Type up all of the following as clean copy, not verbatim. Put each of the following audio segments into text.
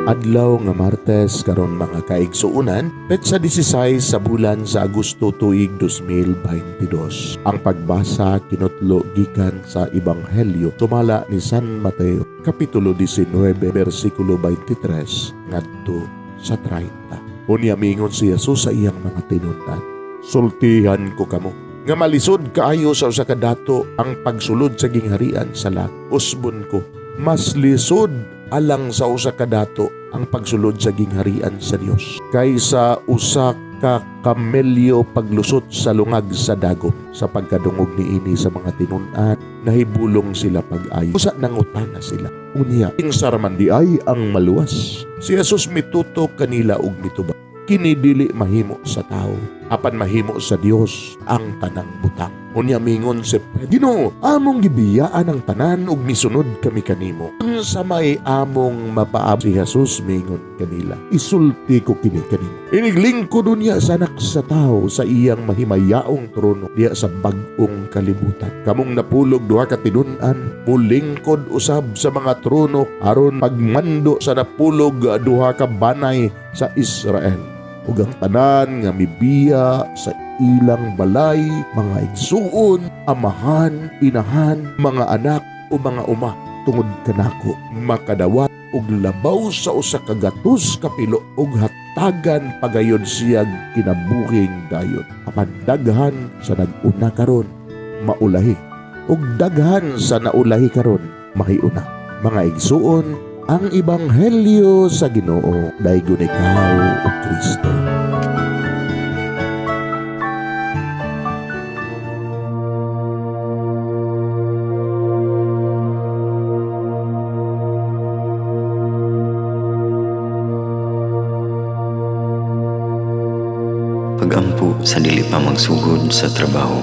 Adlaw nga Martes karon, mga kaigsuonan, petsa 16 sa bulan sa Agosto, tuig 2022. Ang pagbasa kinutlo gikan sa Ebanghelyo sumala ni San Mateo, kapitulo 19, bersikulo 23 ngadto sa 30. Unya mingon si Jesus sa iyang mga tinun-an, "Sultihan ko kamo nga malisod kaayo sa usa ka dato ang pagsulod sa gingharian sa langit. Usbon ko, mas lisod alang sa usa ka dato ang pagsulod sa gingharian sa Dios kaysa usa ka kamelyo paglusot sa lungag sa dagom." Sa pagkadungog niini sa mga tinun-an, nahibulong sila pag-ayo. Usa nangutana sila, "Unya, kinsa ra man diay ang maluwas?" Si Jesus mitutok kanila ug mitubag, "Kini dili mahimo sa tao, apan mahimo sa Dios ang tanang butang." Unya mingon si Pedro, "Ginoo, among gibiyaan ang tanan ug misunod kami kanimo. Unsa may among mapaabot?" Si Jesus mingon kanila, "Isulti ko kini kanimo. Iniglingkod unya sa Anak sa Tao sa iyang mahimayaong trono diha sa bag-ong kalibutan, kamong 62 ka tinun-an mulingkod usab sa mga trono aron pagmando sa 12 ka banay sa Israel. Ug ang tanan nga mibiya sa ilang balay, mga igsuon, amahan, inahan, mga anak o mga uma tungod kanako makadawat og labaw sa 100 kapilo ug hatagan pagayon siyag kinabuhing dayon. Apan daghan sa nag-una karon maulahi ug daghan sa naulahi karon mahiuna." Mga igsuon, ang ebanghelyo sa Ginoo. Daygon ikaw, o Kristo. Pagampo sa dili pa magsugod sa trabaho.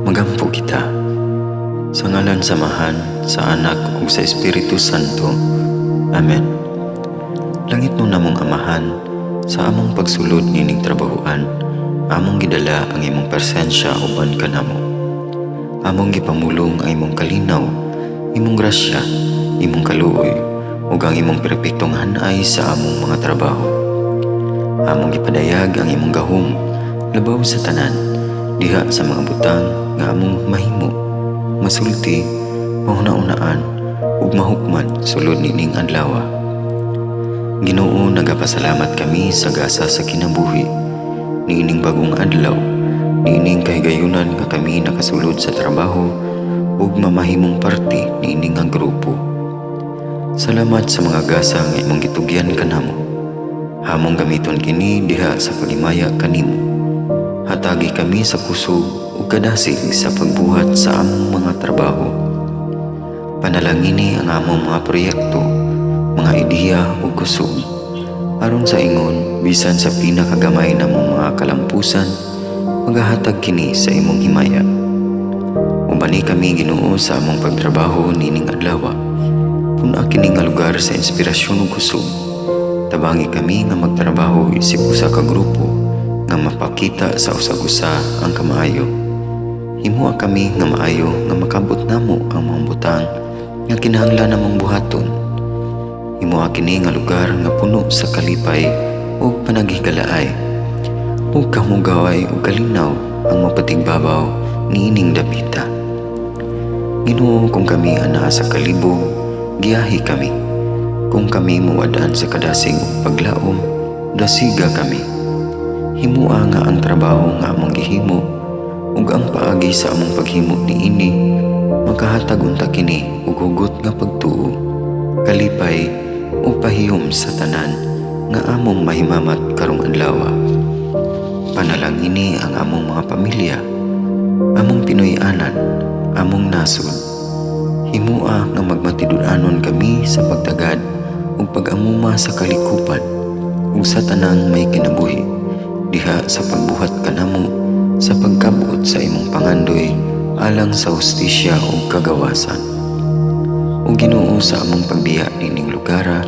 Magampo kita. Sa ngalan sa Amahan, sa Anak ug sa Espiritu Santo. Amen. Langitnon namong Amahan, sa among pagsulod nining trabahoan, among gidala ang imong presensya uban kanamo. Among gipamulong ang imong kalinaw, imong grasya, imong kaluoy, ug ang imong perpektong hanay sa among mga trabaho. Among gipadayag ang imong gahom labaw sa tanan diha sa mga butang nga among mahimo, masulti, mahuna-unaan ug mahukman sulod nining adlaw. Ginoo, nagapasalamat kami sa gasa sa kinabuhi niining bagong adlaw, niining kahigayunan nga kami nakasulod sa trabaho ug mamahimong parte niini nga grupo. Salamat sa mga gasa nga imong gitugyan kanamo. Among gamiton kini diha sa paghimaya kanimo. Hatagi kami sa kusog ug kadasig sa pagbuhat sa among mga trabaho. Panalangini ang among mga proyekto, mga ideya ug kusog. Aron sa ingon, bisan sa pinakagamay namong mga kalampusan, magahatag kini sa imong himaya. Ubani kami, Ginoo, sa among pagtrabaho nining adlaw. Pun-a kini nga lugar sa inspirasyon ug kusog. Tabangi kami nga magtrabaho isip usa ka grupo nga mapakita sa usag-usa ang kamaayo. Himoa kami nga maayo nga makabot namo ang mga butang nga kinahanglan namong buhaton. Himoa kini nga lugar nga puno sa kalipay ug panaghigalaay. Ug kamugaway ug kalinaw ang mapatigbabaw niining dapita. Ginoo, kung kami anaa sa kalibog, giyahi kami. Kung kami muwad-an sa kadasig ug paglaom, dasiga kami. Himoa nga ang trabaho nga among gihimo ug ang paagi sa among paghimo niini makahatag unta kini og hugot nga pagtuo, kalipay ug pahiyom sa tanan nga among mahimamat karong adlaw. Panalangini ang among mga pamilya, among Pinoy-anan, among nasod. Himoa nga magmatinud-anon kami sa pagtagad ug pag-amuma sa kalikupan ug sa tanang may kinabuhi diha sa pagbuhat kanamo sa pagkabot sa imong pangandoy alang sa hustisya ug kagawasan. O Ginoo, sa among pagbiya nining lugara,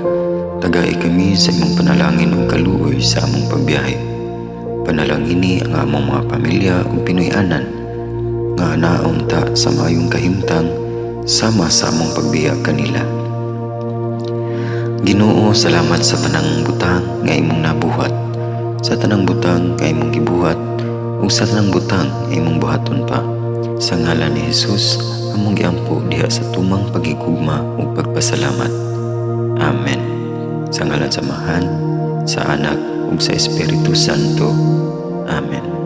tagai kami sa imong panalangin ug kaluoy sa among pagbiyahe. Panalangini ang among mga pamilya ug Pinoy-anan nga naunta sa maayong kahimtang sama sa among pagbiya kanila. Ginoo, salamat sa tanang butang nga imong nabuhat, sa tanang butang nga imong gibuhat, ug sa tanang butang nga imong buhaton pa. Sa ngalan ni Jesus, among giampo diha sa tumang pagigugma ug pagpasalamat. Amen. Sa ngalan sa Amahan, sa Anak ug sa Espiritu Santo. Amen.